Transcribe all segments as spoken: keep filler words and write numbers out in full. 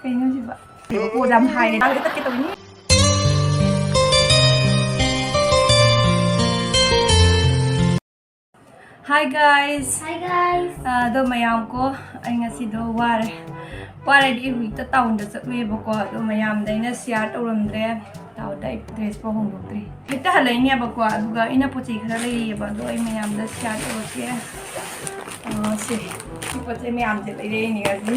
ꯀꯩꯅꯣ ꯁꯤꯕ? ꯄꯣꯠ ꯌꯥꯝ ꯍꯥꯏꯔꯦ꯫ ꯇꯥꯡꯗ ꯇꯠꯀꯦ ꯇꯧꯅꯤ꯫ Hi guys. Hi guys. ꯑꯗꯣ ꯃꯌꯥꯝ ꯀꯣ, ꯑꯩ ꯉꯁꯤꯗꯣ ꯋꯥꯔꯦ꯫ ꯋꯥꯔꯗꯤ ꯑꯩ ꯍꯧꯖꯤꯛꯇ ꯇꯥꯎꯟꯗ ꯆꯠꯂꯨꯏꯕꯀꯣ꯫ ꯑꯗꯣ ꯃꯌꯥꯝꯗ ꯑꯩꯅ ꯁꯤꯌꯥꯔ ꯇꯧꯔꯝꯗ꯭ꯔꯦ꯫ ꯇꯥꯎꯟꯗ ꯑꯩ ꯗ꯭ꯔꯦꯁ ꯐꯥꯎ ꯍꯣꯡꯗꯣꯛꯇ꯭ꯔꯤ꯫ ꯍꯦꯛꯇ ꯍꯜꯂꯛꯏꯅꯦꯕꯀꯣ꯫ ꯑꯗꯨꯒ ꯑꯩꯅ ꯄꯣꯠ ꯆꯩ ꯈꯔ ꯂꯩꯔꯤꯑꯕ꯫ ꯑꯗꯣ ꯑꯩ ꯃꯌꯥꯝꯗ ꯁꯤꯌꯥꯔ ꯇꯧꯔꯛꯀꯦ꯫ ꯑ, ꯁꯤ, ꯁꯤ ꯄꯣꯠ ꯆꯩ ꯃꯌꯥꯝꯁꯦ ꯂꯩꯔꯛꯏꯅꯦ ꯉꯁꯤ꯫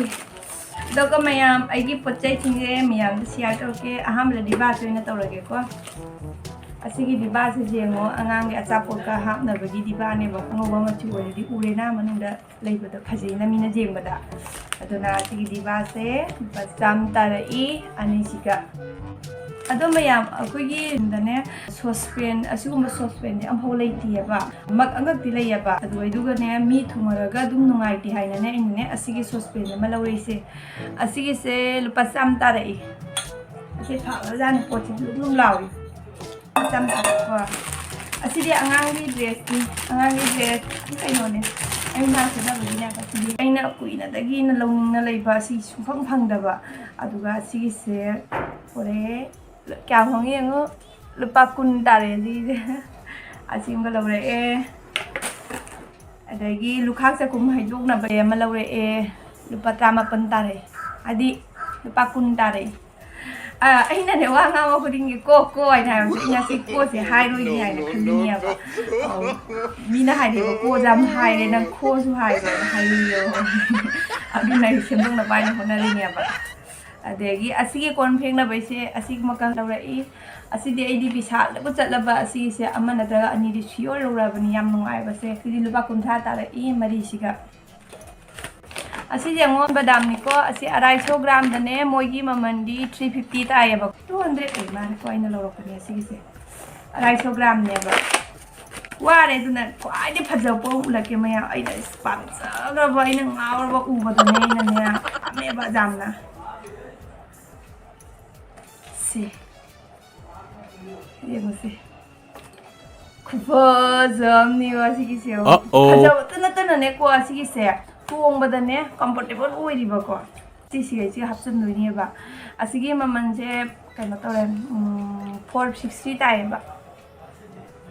ꯑꯗꯨꯒ ꯃꯌꯥꯝ, ꯑꯩꯒꯤ ꯄꯣꯠ ꯆꯩꯁꯤꯡꯁꯦ ꯃꯌꯥꯝꯗ ꯁꯤꯌꯥꯔ ꯇꯧꯔꯛꯀꯦ꯫ ꯑꯍꯥꯟꯕꯗ ꯗꯤꯕꯥꯁꯦ ꯑꯣꯏꯅ ꯇꯧꯔꯒꯦꯀꯣ꯫ ꯑꯁꯤꯒꯤ ꯗꯤꯕꯥꯁꯦ ꯌꯦꯡꯉꯣ, ꯑꯉꯥꯡꯒꯤ ꯑꯆꯥꯄꯣꯠꯀ ꯍꯥꯞꯅꯕꯒꯤ ꯗꯤꯕꯥꯅꯦꯕ꯫ ꯑꯉꯧꯕ ꯃꯆꯨ ꯑꯣꯏꯔꯗꯤ ꯎꯔꯦꯅ ꯃꯅꯨꯡꯗ ꯂꯩꯕꯗꯣ ꯐꯖꯩꯅ ꯃꯤꯅ ꯌꯦꯡꯕꯗ꯫ ꯑꯗꯨꯅ ꯑꯁꯤꯒꯤ ꯗꯤꯕꯥꯁꯦ ꯂꯨꯄꯥ ꯆꯥꯝꯃ ꯇꯥꯔꯛꯏ ꯑꯅꯤꯁꯤꯒ꯫ ꯑꯗꯣ ꯃꯌꯥꯝ, ꯑꯩꯈꯣꯏꯒꯤ ꯌꯨꯝꯗꯅꯦ ꯁꯣꯁꯄꯦꯟ, ꯑꯁꯤꯒꯨꯝꯕ ꯁꯣꯁꯄꯦꯟꯁꯦ ꯑꯝꯐꯥꯎ ꯂꯩꯇꯦꯕ꯫ ꯃꯛ ꯑꯉꯛꯇꯤ ꯂꯩꯌꯦꯕ꯫ ꯑꯗꯨ ꯑꯗꯨꯒꯅꯦ ꯃꯤ ꯊꯣꯡꯉꯔꯒ ꯑꯗꯨꯝ ꯅꯨꯡꯉꯥꯏꯇꯦ ꯍꯥꯏꯅꯅꯦ ꯑꯩꯅꯅꯦ ꯑꯁꯤꯒꯤ ꯁꯣꯁꯄꯦꯟ ꯑꯃ ꯂꯧꯔꯛꯏꯁꯦ꯫ ꯑꯁꯤꯒꯤꯁꯦ ꯂꯨꯄꯥ ꯆꯥꯝꯃ ꯇꯥꯔꯛꯏ꯫ ꯑꯁꯤ ꯐꯕꯖꯥꯠꯅꯤ, ꯄꯣꯠꯁꯤ ꯂꯨꯝ ꯂꯨꯝ ꯂꯥꯎꯏ꯫ ꯆꯥꯝꯃ ꯇꯥꯔꯛꯏꯀꯣ꯫ ꯑꯁꯤꯗꯤ ꯑꯉꯥꯡꯒꯤ ꯗ꯭ꯔꯦꯁꯅꯤ, ꯑꯉꯥꯡꯒꯤ ꯗ꯭ꯔꯦꯁ ꯀꯩꯅꯣꯅꯦ꯫ ꯑꯩ ꯃꯥ ꯁꯦꯠꯅꯕꯒꯤꯅꯦꯕ꯫ ꯑꯁꯤꯗꯤ ꯑꯩꯅ ꯀꯨꯏꯅꯗꯒꯤꯅ ꯂꯧꯅꯤꯡꯅ ꯂꯩꯕ, ꯑꯁꯤ ꯁꯨꯡꯐꯪ ꯐꯪꯗꯕ꯫ ꯑꯗꯨꯒ ꯑꯁꯤꯒꯤꯁꯦ ꯍꯣꯔꯦ ꯀꯌꯥ ꯍꯣꯡꯉꯤ ꯌꯦꯡꯉꯨ꯫ ꯂꯨꯄꯥ ꯀꯨꯟ ꯇꯥꯔꯦ ꯑꯁꯤꯒꯤꯁꯦ꯫ ꯑꯁꯤ ꯑꯃꯒ ꯂꯧꯔꯛꯑꯦ꯫ ꯑꯗꯒꯤ ꯂꯨꯈꯥꯛ ꯆꯥꯛꯈꯨꯝ ꯍꯩꯗꯣꯛꯅꯕ ꯑꯃ ꯂꯧꯔꯛꯑꯦ, ꯂꯨꯄꯥ ꯇꯔꯥꯃꯥꯄꯟ ꯇꯥꯔꯛꯑꯦ꯫ ꯍꯥꯏꯗꯤ ꯂꯨꯄꯥ ꯀꯨꯟ ꯇꯥꯔꯛꯑꯦ꯫ ꯑ, ꯑꯩꯅꯅꯦ ꯋꯥ ꯉꯥꯡꯕ ꯈꯨꯗꯤꯡꯒꯤ "ꯀꯣ, ꯀꯣ" ꯍꯥꯏꯅ ꯍꯥꯏꯕꯁꯦ ꯑꯩ ꯉꯁꯤ "ꯀꯣꯁꯦ" ꯍꯥꯏꯔꯣꯏꯅꯦ ꯍꯥꯏꯅ ꯈꯜꯂꯤꯅꯦꯕ꯫ ꯑꯧ, ꯃꯤꯅ ꯍꯥꯏꯗꯤꯕ "ꯀꯣꯁꯦ ꯌꯥꯝ ꯍꯥꯏꯔꯦ, ꯅꯪ ꯈꯣꯁꯨ ꯍꯥꯏꯕ꯭ꯔꯣ?" ꯍꯥꯏꯔꯤꯑꯕ꯫ ꯑꯗꯨꯅ ꯑꯩ ꯁꯦꯝꯗꯣꯛꯅꯕ ꯍꯥꯏꯅ ꯍꯣꯠꯅꯔꯤꯅꯦꯕ꯫ ꯑꯗꯒꯤ ꯑꯁꯤꯒꯤ ꯀꯣꯟ ꯐꯦꯡꯅꯕꯩꯁꯦ ꯑꯁꯤꯃꯀ ꯂꯧꯔꯛꯏ꯫ ꯑꯁꯤꯗꯤ ꯑꯩꯗꯤ ꯕꯤꯁꯥꯜꯗꯕꯨ ꯆꯠꯂꯕ ꯑꯁꯤꯒꯤꯁꯦ ꯑꯃ ꯅꯠꯇ꯭ꯔꯒ ꯑꯅꯤꯗꯤ ꯁꯤꯌꯣꯔ ꯂꯧꯔꯕꯅꯤ꯫ ꯌꯥꯝ ꯅꯨꯡꯉꯥꯏꯕꯁꯦ꯫ ꯁꯤꯗꯤ ꯂꯨꯄꯥ ꯀꯨꯟꯊ꯭ꯔꯥ ꯇꯥꯔꯛꯏ ꯃꯔꯤꯁꯤꯒ꯫ ꯑꯁꯤꯁꯦ ꯑꯩꯉꯣꯟ ꯕꯗꯥꯝꯅꯤꯀꯣ꯫ ꯑꯁꯤ ꯑꯔꯥꯏ ꯁꯣ ꯒ꯭ꯔꯥꯝꯗꯅꯦ꯫ ꯃꯣꯏꯒꯤ ꯃꯃꯜꯗꯤ ꯊ꯭ꯔꯤ ꯐꯤꯐꯇꯤ ꯇꯥꯏꯌꯦꯕ꯫ ꯇꯨ ꯍꯟꯗ꯭ꯔꯦꯠ ꯑꯣꯏ ꯃꯥꯜꯂꯦꯀꯣ ꯑꯩꯅ ꯂꯧꯔꯛꯄꯅꯦ ꯑꯁꯤꯒꯤꯁꯦ꯫ ꯑꯔꯥꯏ ꯁꯣ ꯒ꯭ꯔꯥꯝꯅꯦꯕ꯫ ꯋꯥꯔꯦ ꯑꯗꯨꯅ ꯈ꯭ꯋꯥꯏꯗꯩ ꯐꯖꯕ ꯄꯣꯠ ꯑꯃ ꯎꯠꯂꯛꯀꯦ ꯃꯌꯥꯝ꯫ ꯑꯩꯅ ꯄꯥꯝꯖꯈ꯭ꯔꯕ, ꯑꯩꯅ ꯉꯥꯎꯔꯕ ꯎꯕꯗꯅꯦ ꯑꯩꯅꯅꯦ ꯄꯥꯝꯃꯦꯕ ꯌꯥꯝꯅ꯫ ꯁꯤ꯫ ꯌꯦꯡꯉꯨꯁꯦ꯫ ꯈꯨꯐꯖ ꯑꯃꯅꯦꯕ ꯑꯁꯤꯒꯤꯁꯦ꯫ Uh-oh. ꯐꯖꯕꯇ ꯅꯠꯇꯅꯅꯦꯀꯣ, ꯑꯁꯤꯒꯤꯁꯦ ꯇꯣꯡꯕꯗꯅꯦ ꯀꯝꯐꯣꯔꯇꯦꯕꯜ ꯑꯣꯏꯔꯤꯕꯀꯣ꯫ ꯁꯤꯁꯤꯒꯩꯁꯤꯒ ꯍꯥꯞꯆꯤꯟꯗꯣꯏꯅꯦꯕ꯫ ꯑꯁꯤꯒꯤ ꯃꯃꯜꯁꯦ ꯀꯩꯅꯣ ꯇꯧꯔꯦ, ꯐꯣꯔ ꯁꯤꯛꯁꯇꯤ ꯇꯥꯏꯌꯦꯕ꯫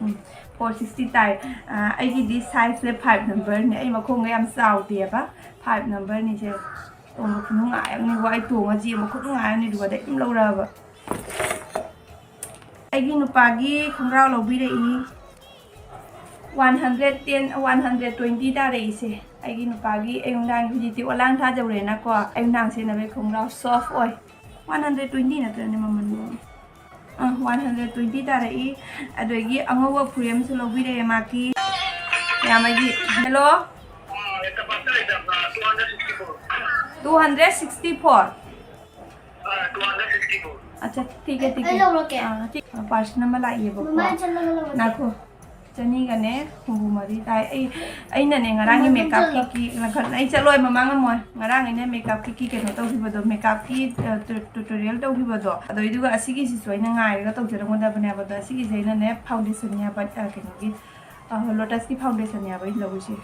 ꯎꯝ, ꯐꯣꯔ ꯁꯤꯛꯁꯇꯤ ꯇꯥꯏ꯫ ꯑ, ꯑꯩꯒꯤꯗꯤ ꯁꯥꯏꯖꯁꯦ ꯐꯥꯏꯚ ꯅꯝꯕꯔꯅꯦ꯫ ꯑꯩ ꯃꯈꯣꯡꯒ ꯌꯥꯝ ꯆꯥꯎꯗꯦꯕ, ꯐꯥꯏꯚ ꯅꯝꯕꯔꯅꯤꯁꯦ꯫ ꯇꯣꯡꯕ ꯈꯨꯅꯨꯡꯉꯥꯏ ꯑꯃꯅꯤꯀꯣ꯫ ꯑꯩ ꯇꯣꯡꯉ ꯆꯦꯟꯕ ꯈꯨꯅꯨꯡꯉꯥꯏ ꯑꯃꯅꯤ꯫ ꯑꯗꯨꯒ ꯑꯗꯩ ꯑꯗꯨꯝ ꯂꯧꯔꯛꯑꯕ꯫ ꯑꯩꯒꯤ ꯅꯨꯄꯥꯒꯤ ꯈꯣꯡꯒ꯭ꯔꯥꯎ ꯂꯧꯕꯤꯔꯛꯏ꯫ One hundred ten, one hundred twenty ꯇꯥꯔꯛꯏꯁꯦ꯫ ꯑꯩꯒꯤ ꯅꯨꯄꯥꯒꯤ ꯑꯌꯨꯛ ꯅꯨꯡꯗꯥꯡꯒꯤ ꯍꯧꯖꯤꯛꯇꯤ ꯑꯣꯂꯥꯡ ꯊꯥꯖꯧꯔꯦꯅꯀꯣ꯫ ꯑꯌꯨꯛ ꯅꯨꯡꯗꯥꯡ ꯁꯦꯠꯅꯕꯒꯤ ꯈꯣꯡꯒ꯭ꯔꯥꯎ ꯁꯣꯐ ꯑꯣꯏ꯫ ꯋꯥꯟ ꯍꯟꯗ꯭ꯔꯦꯠ ꯇ꯭ꯋꯦꯟꯇꯤ ꯅꯠꯇ꯭ꯔꯅꯦ ꯃꯃꯜꯗꯣ? ꯑꯥ, ꯋꯥꯟ ꯍꯟꯗ꯭ꯔꯦꯠ ꯇ꯭ꯋꯦꯟꯇꯤ ꯇꯥꯔꯛꯏ꯫ ꯑꯗꯒꯤ ꯑꯉꯧꯕ ꯐꯨꯔꯤꯠ ꯑꯃꯁꯨ ꯂꯧꯕꯤꯔꯛꯑꯦ ꯃꯥꯒꯤ꯫ ꯌꯥꯝꯃꯒꯤ꯫ Hello? Two hundred sixty four. ꯑꯠꯆꯥ, ꯊꯤꯛ ꯍꯦ, ꯊꯤꯛ ꯑꯩ ꯍꯦ꯫ ꯂꯧꯔꯛꯀꯦ꯫ ꯑꯥ, ꯊꯤꯛ꯫ ꯑꯥ, ꯄꯥꯔꯁꯟ ꯑꯃ ꯂꯥꯛꯏꯌꯦꯕꯀꯣ꯫ ꯃꯃꯥ ꯆꯠꯂꯒ ꯂꯧꯔꯛꯀꯦ꯫ ꯉꯥꯏꯈꯣ꯫ ꯆꯅꯤꯒꯅꯦ ꯍꯨꯝꯐꯨ ꯃꯔꯤ ꯇꯥꯏ꯫ ꯑꯩ, ꯑꯩꯅꯅꯦ ꯉꯔꯥꯡꯒꯤ ꯃꯃꯥ ꯅꯪ ꯃꯦꯀꯞꯀꯤ ꯆꯠꯂꯣ꯫ ꯀꯤ-, ꯉꯥꯏꯈꯣ, ꯑꯩ ꯆꯠꯂꯣꯏ, ꯃꯃꯥ ꯉꯝꯃꯣꯏ꯫ ꯉꯔꯥꯡ ꯑꯩꯅ ꯃꯦꯀꯞꯀꯤ ꯀꯤ-, ꯀꯩꯅꯣ ꯇꯧꯈꯤꯕꯗꯣ, ꯃꯦꯀꯞꯀꯤ, ꯑ, ꯇꯨ-, ꯇꯨꯇꯣꯔꯤꯌꯦꯜ ꯇꯧꯈꯤꯕꯗꯣ, ꯑꯗꯨꯏꯗꯨꯒ ꯑꯁꯤꯒꯤꯁꯤꯁꯨ ꯑꯩꯅ ꯉꯥꯏꯔꯒ ꯇꯧꯖꯔꯝꯒꯗꯕꯅꯦꯕ꯫ ꯑꯗꯣ ꯑꯁꯤꯒꯤꯁꯦ ꯑꯩꯅꯅꯦ ꯐꯥꯎꯟꯗꯦꯁꯟꯅꯦꯕ, ꯑ, ꯀꯩꯅꯣꯒꯤ, ꯑ, ꯂꯣꯇꯁꯀꯤ ꯐꯥꯎꯟꯗꯦꯁꯟꯅꯦꯕ ꯑꯩꯅ ꯂꯧꯔꯤꯁꯦ꯫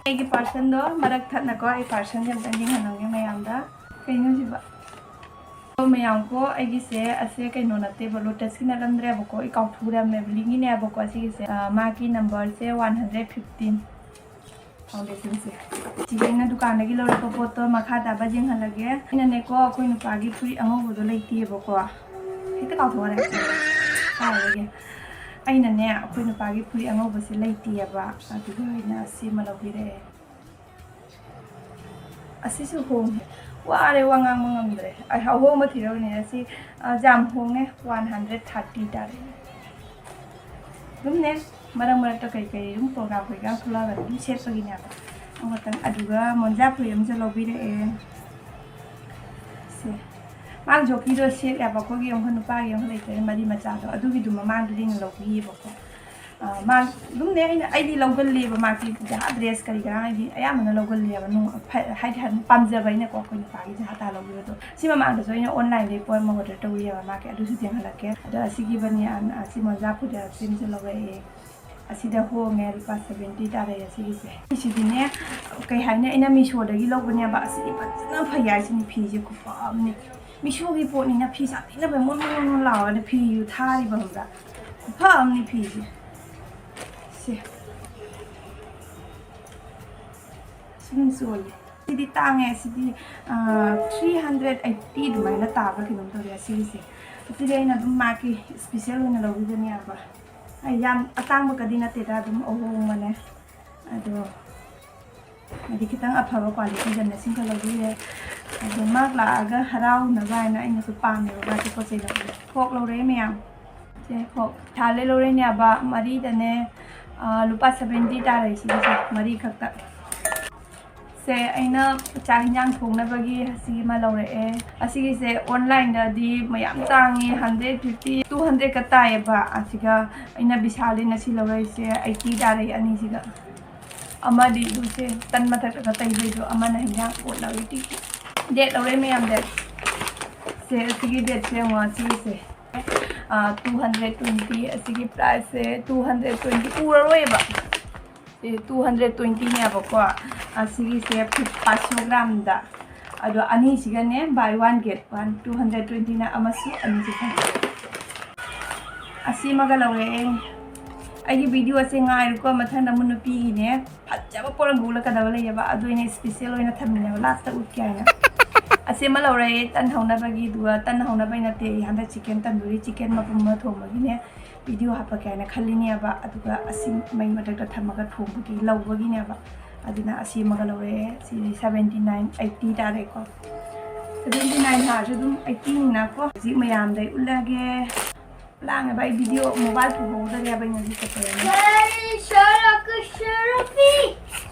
ꯑꯩꯒꯤ ꯄꯥꯔꯁꯟꯗꯣ ꯃꯔꯛ ꯊꯠꯅꯀꯣ, ꯑꯩ ꯄꯥꯔꯁꯟꯁꯦ ꯑꯝꯇꯪ ꯌꯦꯡꯍꯜꯂꯝꯒꯦ ꯃꯌꯥꯝꯗ꯫ ꯀꯩꯅꯣ ꯁꯤꯕꯣ? ꯑꯣ, ꯃꯌꯥꯝ ꯀꯣ, ꯑꯩꯒꯤꯁꯦ ꯑꯁꯦ ꯀꯩꯅꯣ ꯅꯠꯇꯦꯕ, ꯂꯣꯇꯁꯀꯤ ꯅꯠꯂꯝꯗ꯭ꯔꯦꯕꯀꯣ, ꯑꯩ ꯀꯥꯎꯊꯣꯛꯎꯔꯝꯃꯦ, ꯕ꯭ꯂꯤꯡꯒꯤꯅꯦꯕꯀꯣ꯫ ꯑꯁꯤꯒꯤꯁꯦ, ꯑ, ꯃꯥꯒꯤ ꯅꯝꯕꯔꯁꯦ ꯋꯥꯟ ꯍꯟꯗ꯭ꯔꯦꯠ ꯐꯤꯐꯇꯤꯟ꯫ ꯐꯥꯎꯟꯗꯦꯁꯟꯁꯦ꯫ ꯁꯤꯒꯤ ꯑꯩꯅ ꯗꯨꯀꯥꯟꯗꯒꯤ ꯂꯧꯔꯛꯄ ꯄꯣꯠꯇꯣ ꯃꯈꯥ ꯇꯥꯕ ꯌꯦꯡꯍꯜꯂꯒꯦ꯫ ꯑꯩꯅꯅꯦꯀꯣ, ꯑꯩꯈꯣꯏ ꯅꯨꯄꯥꯒꯤ ꯐꯨꯔꯤꯠ ꯑꯉꯧꯕꯗꯣ ꯂꯩꯇꯦꯕꯀꯣ꯫ ꯍꯦꯛꯇ ꯀꯥꯎꯊꯣꯛꯈ꯭ꯔꯦ꯫ ꯀꯥꯎꯔꯒꯦ꯫ ꯑꯩꯅꯅꯦ, ꯑꯩꯈꯣꯏ ꯅꯨꯄꯥꯒꯤ ꯐꯨꯔꯤꯠ ꯑꯉꯧꯕꯁꯦ ꯂꯩꯇꯦꯕ꯫ ꯑꯗꯨꯒꯤ ꯑꯩꯅ ꯁꯤꯃ ꯂꯧꯕꯤꯔꯛꯑꯦ꯫ ꯑꯁꯤꯁꯨ ꯍꯣꯡꯉꯦ꯫ ꯋꯥꯔꯦ, ꯋꯥ ꯉꯥꯡꯕ ꯉꯝꯗ꯭ꯔꯦ꯫ ꯑꯩ ꯑꯍꯣꯡꯕ ꯊꯤꯔꯕꯅꯤꯅ ꯁꯤ, ꯑ, ꯌꯥꯝ ꯍꯣꯡꯉꯦ, ꯋꯥꯟ ꯍꯟꯗ꯭ꯔꯦꯠ ꯊꯥꯔꯇꯤ ꯇꯥꯔꯦ꯫ ꯑꯗꯨꯝꯅꯦ, ꯃꯔꯛ ꯃꯔꯛꯇ ꯀꯩꯀꯩ ꯑꯗꯨꯝ ꯄ꯭ꯔꯣꯒ꯭ꯔꯥꯝ ꯀꯩꯀꯥ ꯊꯣꯛꯂꯛꯑꯒ ꯑꯗꯨꯝ ꯁꯦꯠꯄꯒꯤꯅꯦꯕ꯫ ꯑꯃꯈꯛꯇꯪ, ꯑꯗꯨꯒ ꯃꯣꯟꯖꯥ ꯐꯨꯔꯤꯠ ꯑꯃꯁꯨ ꯂꯧꯕꯤꯔꯛꯑꯦ꯫ ꯁꯦ꯫ ꯃꯥꯒꯤ ꯖꯣꯀꯤꯗꯣ ꯁꯦꯠ ꯌꯥꯕ, ꯑꯩꯈꯣꯏꯒꯤ ꯑꯃꯨꯛ ꯅꯨꯄꯥꯒꯤ ꯑꯃꯨꯛ ꯂꯩꯇ꯭ꯔꯦ, ꯃꯔꯤ ꯃꯆꯥꯗꯣ, ꯑꯗꯨꯒꯤꯗꯨ ꯃꯃꯥꯡꯗꯗꯤ ꯑꯩꯅ ꯂꯧꯕꯤꯌꯦꯕꯀꯣ꯫ ꯑ, ꯃꯥ ꯑꯗꯨꯝꯅꯦ, ꯑꯩꯅ, ꯑꯩꯗꯤ ꯂꯧꯒꯜꯂꯦꯕ ꯃꯥꯒꯤ ꯖꯍꯥ ꯗ꯭ꯔꯦꯁ ꯀꯔꯤ ꯀꯔꯥ, ꯑꯩꯗꯤ ꯑꯌꯥꯝꯕꯅ ꯂꯧꯒꯜꯂꯦꯕ, ꯅꯨꯡ-, ꯐ-, ꯍꯥꯏꯗꯤ ꯍꯥꯏꯗꯤ ꯄꯥꯝꯖꯕ ꯑꯩꯅꯀꯣ, ꯑꯩꯈꯣꯏ ꯅꯨꯄꯥꯒꯤ ꯖꯍꯥ ꯇꯥ ꯂꯧꯕꯤꯕꯗꯣ꯫ ꯁꯤ ꯃꯃꯥꯡꯗꯁꯨ ꯑꯩꯅ ꯑꯣꯟꯂꯥꯏꯟꯗꯒꯤ ꯄꯣꯠ ꯑꯃ ꯑꯣꯔꯗꯔ ꯇꯧꯔꯤꯑꯕ ꯃꯥꯒꯤ, ꯑꯗꯨꯁꯨ ꯊꯦꯡꯍꯜꯂꯛꯀꯦ꯫ ꯑꯗꯣ ꯑꯁꯤꯒꯤ ꯕꯅꯤꯌꯥꯟ, ꯑ, ꯁꯤ ꯃꯣꯟꯖꯥ ꯐꯨꯔꯤꯠ ꯁꯤꯃꯁꯨ ꯂꯧꯔꯛꯑꯦ꯫ ꯑꯁꯤꯗ ꯍꯣꯡꯉꯦ, ꯂꯨꯄꯥ seventy ꯇꯥꯔꯛꯑꯦ ꯑꯁꯤꯒꯤꯁꯦ꯫ ꯁꯤꯗꯤꯅꯦ, ꯀꯩ ꯍꯥꯏꯅꯤ, ꯑꯩꯅ ꯃꯤꯁꯣꯗꯒꯤ ꯂꯧꯕꯅꯦꯕ꯫ ꯑꯁꯤꯗꯤ ꯐꯖꯅ ꯐꯩ ꯍꯥꯏꯁꯤꯅꯤ, ꯐꯤꯁꯦ ꯈꯨꯐ ꯑꯃꯅꯤ꯫ ꯃꯤꯁꯣꯒꯤ ꯄꯣꯠꯅꯤꯅ ꯐꯤ ꯁꯥꯊꯤꯅ ꯐꯩ, ꯃꯣꯟ ꯃꯣꯟ ꯃꯣꯟ ꯂꯥꯎꯔꯒꯅꯦ ꯐꯤꯁꯨ ꯊꯥꯔꯤꯕ, ꯈꯪꯕ꯭ꯔꯥ? ꯈꯨꯐ ꯑꯃꯅꯤ ꯐꯤꯁꯦ꯫ ꯁꯦ꯫ ꯁꯨꯝ ꯆꯣꯜꯂꯦ꯫ ꯁꯤꯗꯤ ꯇꯥꯡꯉꯦ꯫ ꯁꯤꯗꯤ, ꯑ, three hundred eighty ꯑꯗꯨꯃꯥꯏꯅ ꯇꯥꯕ꯭ꯔꯥ ꯀꯩꯅꯣꯝ ꯇꯧꯔꯦ ꯑꯁꯤꯒꯤꯁꯦ꯫ ꯑꯁꯤꯗꯤ ꯑꯩꯅ ꯑꯗꯨꯝ ꯃꯥꯒꯤ special ꯑꯣꯏꯅ ꯂꯧꯕꯤꯕꯅꯦꯕ꯫ ꯑꯩ ꯌꯥꯝ ꯑꯇꯥꯡꯕꯒꯗꯤ ꯅꯠꯇꯦꯗ, ꯑꯗꯨꯝ ꯑꯍꯣꯡꯕꯅꯦ꯫ ꯑꯗꯣ ꯍꯥꯏꯗꯤ ꯈꯤꯇꯪ ꯑꯐꯕ qualityꯗꯅꯦ ꯁꯤꯝꯈ ꯂꯧꯕꯤꯔꯦ꯫ ꯑꯗꯣ ꯃꯥ ꯂꯥꯛꯑꯒ ꯍꯔꯥꯎꯅꯕ ꯍꯥꯏꯅ ꯑꯩꯅꯁꯨ ꯄꯥꯝꯃꯦꯕ ꯃꯥꯒꯤ ꯄꯣꯠ ꯆꯩ ꯂꯧꯕꯁꯦ꯫ ꯐꯣꯛ ꯂꯧꯔꯦ ꯃꯌꯥꯝ꯫ ꯁꯦ ꯐꯣꯛ ꯊꯥꯜꯂꯦ ꯂꯧꯔꯦꯅꯦꯕ, ꯃꯔꯤꯗꯅꯦ, ꯑ, ꯂꯨꯄꯥ seventy ꯇꯥꯔꯦ ꯁꯤꯒꯤꯁꯦ, ꯃꯔꯤꯈꯛꯇ꯫ ꯁꯦ ꯑꯩꯅ ꯆꯥꯛ ꯍꯤꯟꯖꯥꯡ ꯊꯣꯡꯅꯕꯒꯤ ꯑꯁꯤꯒꯤ ꯑꯃ ꯂꯧꯔꯛꯑꯦ꯫ ꯑꯁꯤꯒꯤꯁꯦ onlineꯗꯗꯤ ꯃꯌꯥꯝ ꯇꯥꯡꯉꯤ, hundred fifty, two hundredꯀ ꯇꯥꯏꯌꯦꯕ꯫ ꯑꯁꯤꯒ ꯑꯩꯅ ꯕꯤꯁꯥꯜꯗꯩꯅ ꯁꯤ ꯂꯧꯔꯛꯏꯁꯦ eighty ꯇꯥꯔꯛꯑꯦ ꯑꯅꯤꯁꯤꯒ꯫ ꯑꯃꯗꯤ ꯑꯗꯨꯁꯦ ꯇꯟ ꯃꯊꯛꯇꯒ ꯇꯩꯕꯩꯗꯣ, ꯑꯃꯅ ꯍꯤꯟꯖꯥꯡ ꯑꯣꯠꯅꯕꯒꯤ ꯇꯤꯛ ꯇꯤꯛ꯫ Bed ꯂꯧꯔꯦ ꯃꯌꯥꯝ, bed꯫ ꯁꯦ ꯑꯁꯤꯒꯤ bedꯁꯦ ꯌꯦꯡꯉꯣ, ꯑꯁꯤꯒꯤꯁꯦ꯫ ꯑ, two hundred twenty, ꯑꯁꯤꯒꯤ priceꯁꯦ two hundred twenty ꯎꯔꯔꯣꯏꯕ꯫ ꯁꯤ two hundred twentyꯅꯦꯕꯀꯣ꯫ ꯑꯁꯤꯒꯤꯁꯦ five hundred gramꯗ꯫ ꯑꯗꯣ ꯑꯅꯤꯁꯤꯒꯅꯦ, buy one get one, two hundred twentyꯅ ꯑꯃꯁꯨ ꯑꯅꯤꯁꯤ ꯐꯪꯉꯦ꯫ ꯑꯁꯤꯃꯒ ꯂꯧꯔꯛꯑꯦ꯫ ꯑꯩꯒꯤ video ꯑꯁꯦ ꯉꯥꯏꯔꯨꯀꯣ, ꯃꯊꯪꯗ ꯑꯃꯨꯛ ꯅꯨꯄꯤꯒꯤꯅꯦ ꯐꯖꯕ ꯄꯣꯔꯝꯕꯨ ꯎꯠꯂꯛꯀꯗꯕ ꯂꯩꯌꯦꯕ, ꯑꯗꯨ ꯑꯩꯅ special ꯑꯣꯏꯅ ꯊꯝꯃꯤꯅꯦꯕ, lastꯇ ꯎꯠꯀꯦ ꯍꯥꯏꯅ꯫ ꯑꯁꯤꯃ ꯂꯧꯔꯛꯑꯦ ꯇꯟ ꯍꯧꯅꯕꯒꯤ, ꯑꯗꯨꯒ ꯇꯟ ꯍꯧꯅꯕꯩ ꯅꯠꯇꯦ, ꯑꯩ ꯍꯟꯗꯛ chicken tandoori chicken ꯃꯄꯨꯝ ꯑꯃ ꯊꯣꯡꯕꯒꯤꯅꯦ video ꯍꯥꯞꯄꯛꯀꯦ ꯍꯥꯏꯅ ꯈꯜꯂꯤꯅꯦꯕ, ꯑꯗꯨꯒ ꯑꯁꯤ ꯃꯩ ꯃꯊꯛꯇ ꯊꯝꯃꯒ ꯊꯣꯡꯕꯒꯤ ꯂꯧꯕꯒꯤꯅꯦꯕ꯫ ꯑꯗꯨꯅ ꯑꯁꯤ ꯑꯃꯒ ꯂꯧꯔꯛꯑꯦ꯫ ꯁꯤꯗꯤ seventy nine, eighty ꯇꯥꯔꯦꯀꯣ꯫ Seventy nine ꯊꯥꯔꯁꯨ ꯑꯗꯨꯝ eightyꯅꯤꯅꯀꯣ꯫ ꯍꯧꯖꯤꯛ ꯃꯌꯥꯝꯗꯩ ꯎꯠꯂꯒꯦ꯫ ꯂꯥꯡꯉꯦꯕ, ꯑꯩ video mobile ꯄꯨꯍꯧꯗꯔꯦꯕ ꯑꯩꯅ ꯍꯧꯖꯤꯛ ꯆꯠꯄꯗꯅꯦ꯫ ꯁꯔꯛ ꯁꯔꯛꯄꯤ,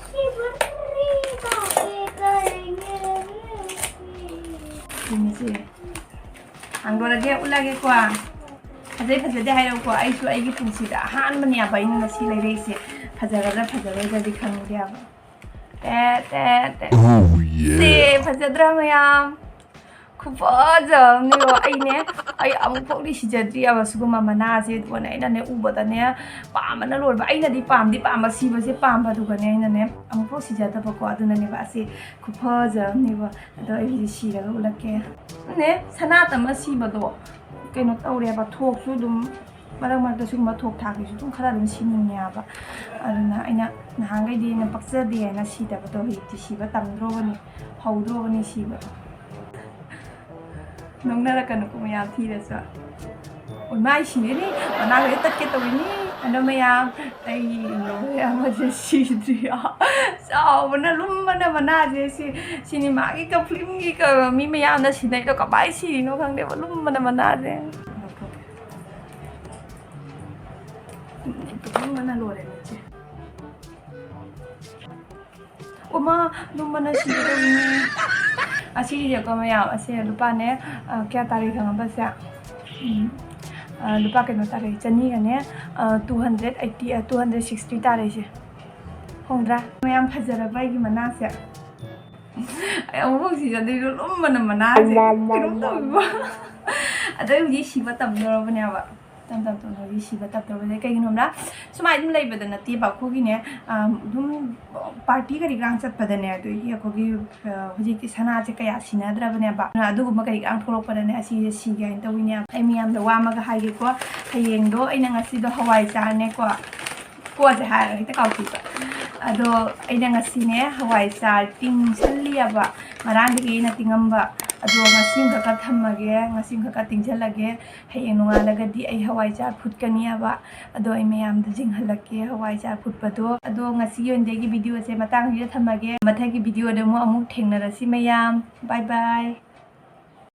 ꯁꯤꯕꯨ ꯀꯔꯤ ꯇꯧꯒꯦ ꯀꯔꯤꯒꯦ? ꯁꯤꯅꯦ, ꯁꯤ꯫ ꯍꯥꯡꯗꯣꯔꯒꯦ, ꯎꯠꯂꯒꯦꯀꯣ꯫ ꯐꯖꯩ ꯐꯖꯗꯦ ꯍꯥꯏꯔꯛꯎꯀꯣ꯫ ꯑꯩꯁꯨ ꯑꯩꯒꯤ ꯄꯨꯟꯁꯤꯗ ꯑꯍꯥꯟꯕꯅꯦꯕ ꯑꯩꯅ ꯉꯁꯤ ꯂꯩꯔꯛꯏꯁꯦ꯫ ꯐꯖꯒꯗ꯭ꯔꯥ ꯐꯖꯔꯣꯏꯗ꯭ꯔꯗꯤ ꯈꯪꯗꯦꯕ꯫ ꯇꯦ, ꯇꯦ, ꯇꯦ꯫ Oh, yeah. ꯁꯦ, ꯐꯖꯗ꯭ꯔꯥ ꯃꯌꯥꯝ? ꯈꯨꯐꯖ ꯑꯃꯅꯦꯕ꯫ ꯑꯩꯅꯦ, ꯑꯩ ꯑꯃꯨꯛꯐꯥꯎꯗꯤ ꯁꯤꯖꯗ꯭ꯔꯤꯑꯕ ꯁꯤꯒꯨꯝꯕ ꯃꯅꯥꯁꯦ꯫ ꯑꯗꯨꯒꯅꯦ ꯑꯩꯅꯅꯦ ꯎꯕꯗꯅꯦ ꯄꯥꯝꯕꯅ ꯂꯣꯏꯕ꯫ ꯑꯩꯅꯗꯤ ꯄꯥꯝꯗꯤ ꯄꯥꯝꯕ, ꯁꯤꯕꯁꯦ ꯄꯥꯝꯕ꯫ ꯑꯗꯨꯒꯅꯦ ꯑꯩꯅꯅꯦ ꯑꯃꯨꯛꯐꯥꯎ ꯁꯤꯖꯗꯕꯀꯣ꯫ ꯑꯗꯨꯅꯅꯦꯕ ꯑꯁꯤ ꯈꯨꯐꯖ ꯑꯃꯅꯦꯕ꯫ ꯑꯗꯣ ꯑꯩ ꯍꯧꯖꯤꯛ ꯁꯤꯔꯒ ꯎꯠꯂꯛꯀꯦ꯫ ꯅꯦ, ꯁꯅꯥꯇꯝꯕ ꯁꯤꯕꯗꯣ ꯀꯩꯅꯣ ꯇꯧꯔꯦꯕ, ꯊꯣꯛꯁꯨ ꯑꯗꯨꯝ ꯃꯔꯛ ꯃꯔꯛꯇ ꯁꯤꯒꯨꯝꯕ ꯊꯣꯛ ꯊꯥꯛꯈꯤꯁꯨ ꯑꯗꯨꯝ ꯈꯔ ꯑꯗꯨꯝ ꯁꯤꯅꯤꯡꯉꯦ ꯍꯥꯏꯕ꯫ ꯑꯗꯨꯅ ꯑꯩꯅ ꯅꯍꯥꯟꯈꯩꯗꯤ ꯑꯩꯅ ꯄꯛꯆꯗꯦ ꯍꯥꯏꯅ ꯁꯤꯗꯕꯗꯣ ꯍꯧꯖꯤꯛꯇꯤ ꯁꯤꯕ ꯇꯝꯗ꯭ꯔꯣꯕꯅꯤ, ꯍꯧꯗ꯭ꯔꯣꯕꯅꯤ ꯁꯤꯕ꯫ ꯅꯣꯛꯅꯔꯛꯀꯅꯨꯀꯣ ꯃꯌꯥꯝ ꯊꯤꯔꯁꯨ꯫ ꯑꯣꯏ ꯃꯥꯏ ꯁꯤꯔꯦꯅꯦ, ꯃꯅꯥꯒꯁꯦ ꯇꯠꯀꯦ ꯇꯧꯔꯤꯅꯤ꯫ ꯑꯗꯣ ꯃꯌꯥꯝ, ꯑꯩ ꯂꯣꯏꯔꯦ ꯑꯃꯁꯦ ꯁꯤꯗ꯭ꯔꯤ꯫ ꯆꯥꯎꯕꯅ ꯂꯨꯝꯕꯅ ꯃꯅꯥꯁꯦ ꯁꯤ, ꯁꯤꯅꯦꯃꯥꯒꯤꯒ ꯐꯤꯂꯝꯒꯤꯒ ꯃꯤ ꯃꯌꯥꯝꯅ ꯁꯤꯅꯩꯗꯣ ꯀꯃꯥꯏꯅ ꯁꯤꯔꯤꯅꯣ ꯈꯪꯗꯦꯕ, ꯂꯨꯝꯕꯅ ꯃꯅꯥꯁꯦ꯫ ꯂꯨꯝꯕꯅ ꯂꯣꯏꯔꯦ ꯃꯤꯠꯁꯦ꯫ ꯑꯣꯃꯥ, ꯂꯨꯝꯕꯅ ꯁꯤꯒꯗꯧꯔꯤꯅꯦ꯫ ꯑꯁꯤꯒꯤꯁꯦꯀꯣ ꯃꯌꯥꯝ, ꯑꯁꯦ ꯂꯨꯄꯥꯅꯦ, ꯑ, ꯀꯌꯥ ꯇꯥꯔꯦ ꯈꯪꯉꯕ ꯁꯦ? ꯎꯝ, ꯑ, ꯂꯨꯄꯥ ꯀꯩꯅꯣ ꯇꯥꯔꯦ, ꯆꯅꯤꯒꯅꯦ, ꯑ, two hundred eighty, ꯑ, two hundred sixty ꯇꯥꯔꯦ ꯁꯦ꯫ ꯍꯣꯡꯗ꯭ꯔꯥ? ꯃꯌꯥꯝ ꯐꯖꯔꯕ ꯑꯩꯒꯤ ꯃꯅꯥꯁꯦ꯫ ꯑꯩ ꯑꯃꯨꯛꯐꯥꯎ ꯁꯤꯖꯗ꯭ꯔꯤ, ꯂꯨꯝꯕꯅ ꯃꯅꯥꯁꯦ ꯀꯩꯅꯣꯝ ꯇꯧꯋꯤꯕꯣ꯫ ꯑꯗꯣ ꯑꯩ ꯍꯧꯖꯤꯛ ꯁꯤꯕ ꯇꯝꯗꯧꯔꯕꯅꯦꯕ꯫ ꯇꯝ ꯇꯝ ꯇꯝ ꯍꯧꯖꯤꯛ ꯁꯤꯕ ꯇꯝꯗꯧꯔꯕꯅꯦ꯫ ꯀꯩꯒꯤꯅꯣ ꯍꯥꯏꯕꯗ ꯁꯨꯃꯥꯏꯅ ꯑꯗꯨꯝ ꯂꯩꯕꯗ ꯅꯠꯇꯦꯕ꯫ ꯑꯩꯈꯣꯏꯒꯤꯅꯦ, ꯑꯝ, ꯑꯗꯨꯝ ꯄꯥꯔꯇꯤ ꯀꯔꯤ ꯀꯔꯥ ꯆꯠꯄꯗꯅꯦ, ꯑꯗꯒꯤ ꯑꯩꯈꯣꯏꯒꯤ, ꯑ, ꯍꯧꯖꯤꯛꯇꯤ ꯁꯅꯥꯁꯦ ꯀꯌꯥ ꯁꯤꯅꯗ꯭ꯔꯕꯅꯦꯕ꯫ ꯑꯗꯨꯅ ꯑꯗꯨꯒꯨꯝꯕ ꯀꯔꯤ ꯀꯔꯥ ꯊꯣꯛꯂꯛꯄꯗꯅꯦ, ꯑꯁꯤꯁꯦ ꯁꯤꯒꯦ ꯍꯥꯏꯅ ꯇꯧꯋꯤꯅꯦ꯫ ꯑꯩ ꯃꯌꯥꯝꯗ ꯋꯥ ꯑꯃꯒ ꯍꯥꯏꯒꯦꯀꯣ꯫ ꯍꯌꯦꯡꯗꯣ ꯑꯩꯅ ꯉꯁꯤꯗꯣ ꯍꯋꯥꯏ ꯆꯥꯔꯅꯦꯀꯣ꯫ ꯀꯣꯁꯦ ꯍꯥꯏꯔꯒ ꯍꯦꯛꯇ ꯀꯥꯎꯊꯣꯛꯄ꯫ ꯑꯗꯣ ꯑꯩꯅ ꯉꯁꯤꯅꯦ ꯍꯋꯥꯏꯖꯥꯔ ꯇꯤꯡꯁꯜꯂꯤꯑꯕ, ꯉꯔꯥꯡꯗꯒꯤ ꯑꯩꯅ ꯇꯤꯡꯉꯝꯕ꯫ ꯑꯗꯣ ꯉꯁꯤ ꯑꯃꯈꯛꯀ ꯊꯝꯃꯒꯦ, ꯉꯁꯤ ꯑꯃꯈꯛꯀ ꯇꯤꯡꯁꯜꯂꯒꯦ꯫ ꯍꯌꯦꯡ ꯅꯣꯡꯉꯥꯜꯂꯒꯗꯤ ꯑꯩ ꯍꯋꯥꯏꯖꯥꯔ ꯐꯨꯠꯀꯅꯤꯑꯕ꯫ ꯑꯗꯣ ꯑꯩ ꯃꯌꯥꯝꯗ ꯌꯦꯡꯍꯜꯂꯛꯀꯦ ꯍꯋꯥꯏꯖꯥꯔ ꯐꯨꯠꯄꯗꯣ꯫ ꯑꯗꯣ ꯉꯁꯤꯒꯤ ꯑꯣꯏꯅꯗꯤ ꯑꯩꯒꯤ ꯚꯤꯗꯤꯑꯣꯁꯦ ꯃꯇꯥꯡꯁꯤꯗ ꯊꯝꯃꯒꯦ꯫ ꯃꯊꯪꯒꯤ ꯚꯤꯗꯤꯑꯣꯗ ꯑꯃꯨꯛ ꯑꯃꯨꯛ ꯊꯦꯡꯅꯔꯁꯤ ꯃꯌꯥꯝ꯫ Bye bye꯫